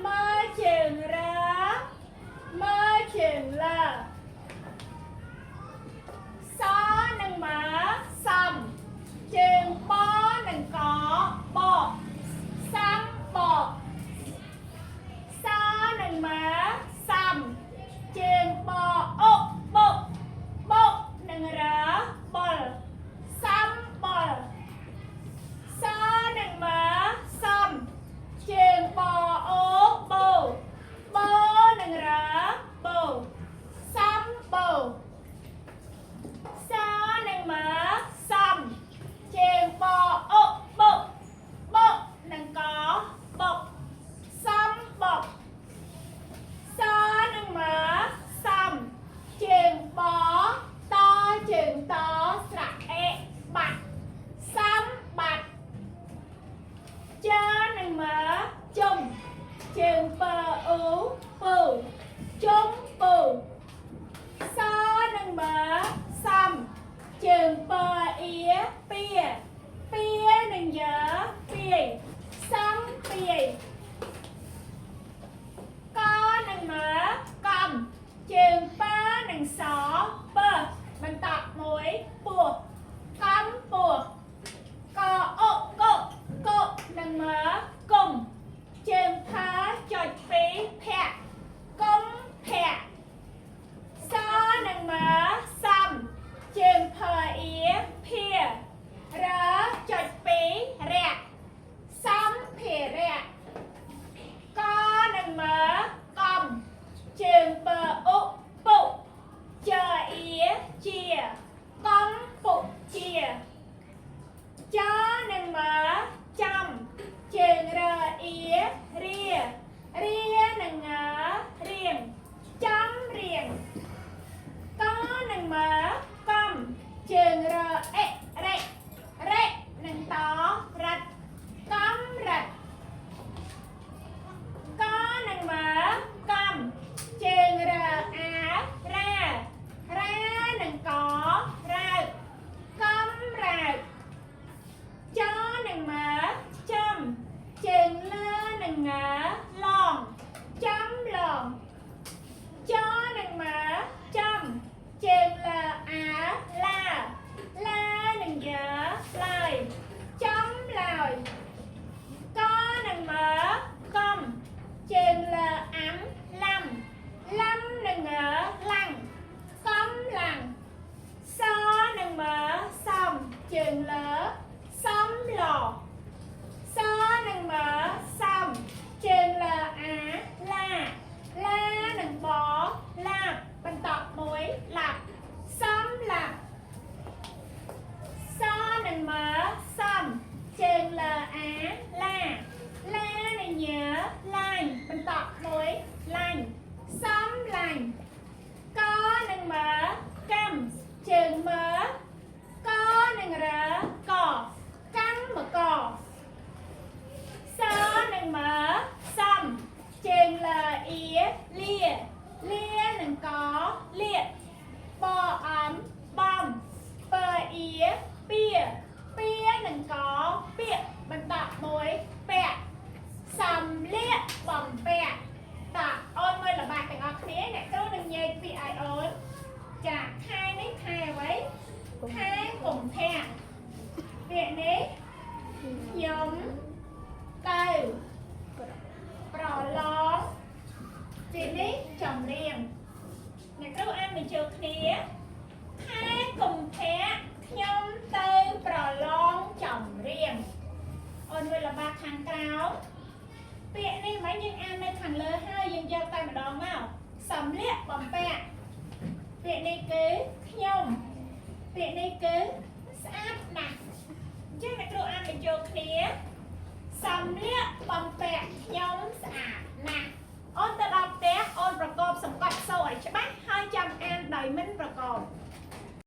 មើជើងរមើជើងលើសនិងមើសំជើងបនិងកបកសំបកសនិងមើសំជើងបអុបុកបុកនិងរបលសំបលសនិងមើសំជើងបអូបោបោនិងរបោសំបោ សនិងមើសំជើងបអុបុកបុកនិងកបុកសំបុកសនិងមើសំជើងបតជើងតស្រៈអេបាក់សំបាត់ជើនិងមើជុំជើងពអូពូជុំពូ សនិងមើសំជើងពអៀពៀពៀនិងយើពាយសំពាយកនិងមើកំជើងពនិងសពបន្តមួយពោះកំពោះកអុកុកុនិងមើគុំជើងផាចុចពីរភៈគុំភៈ សនិងមើសំជើងភអៀភារចុចពីរៈសំភារៈកនិងមើកំជើងពអុពុចអៀជាកំពុជាចនិងមើចំជើងរអៀរារានិងងរៀងចំរៀង កនិងមើកំជើងរអិរិរិនិងតរិតកំរិតកនិងមើកំជើងរអារារានិងករ៉ៅកំរ៉ៅចនិងមើចំជើងលើនិងងឡងចំឡង ចនិងមើចំជើងលើអាឡាឡានិងយើឡើយចំឡើយកនិងមើកំជើងលើអាំឡាំឡាំនិងងឡាំងកំឡាំងសនិងមើសំជើងលើសំឡសនិងមើសំជើងលើអាឡា ឡានិងបឡាបបន្តមួយឡាប់សំឡាប់សនិងមើសំជើងលើអាឡាឡានិងញើឡាញ់បន្តមួយឡាញ់សំឡាញ់កនិងមើកម្មជើងមើកនិងរកកម្មកសនិងមើសំ ជើងលើអៀលាលានិងកលៀបអំបំពអៀពៀពៀនិងកពៀបន្តមួយពាក់សំលៀកបំពាក់តអូនមើលល្បះទាំងអស់គ្នាអ្នកគ្រូនឹងញែកពាក្យឲ្យអូនចាខែនេះខែអ្វីខែកុម្ភៈពាក្យនេះខ្ញុំទៅប្រឡង ទីនេះចម្រៀងអ្នកគ្រូអានបញ្ចូលគ្នាខែកុម្ភៈខ្ញុំទៅប្រឡងចម្រៀងអូនមើលល្បះខាងក្រោមពាក្យនេះមិនយើងអាននៅខាងលើហើយយើងយកតែម្ដងមកសំលៀកបំពាក់ពាក្យនេះគឺខ្ញុំពាក្យនេះគឺស្អាតណាស់អញ្ចឹងអ្នកគ្រូអានបញ្ចូលគ្នាសំលៀកបំពាក់ខ្ញុំស្អាតណាស់ អូនទៅដល់ផ្ទះអូនប្រកបសង្កត់សូរឲ្យច្បាស់ហើយចាំអានដោយមិនប្រកប។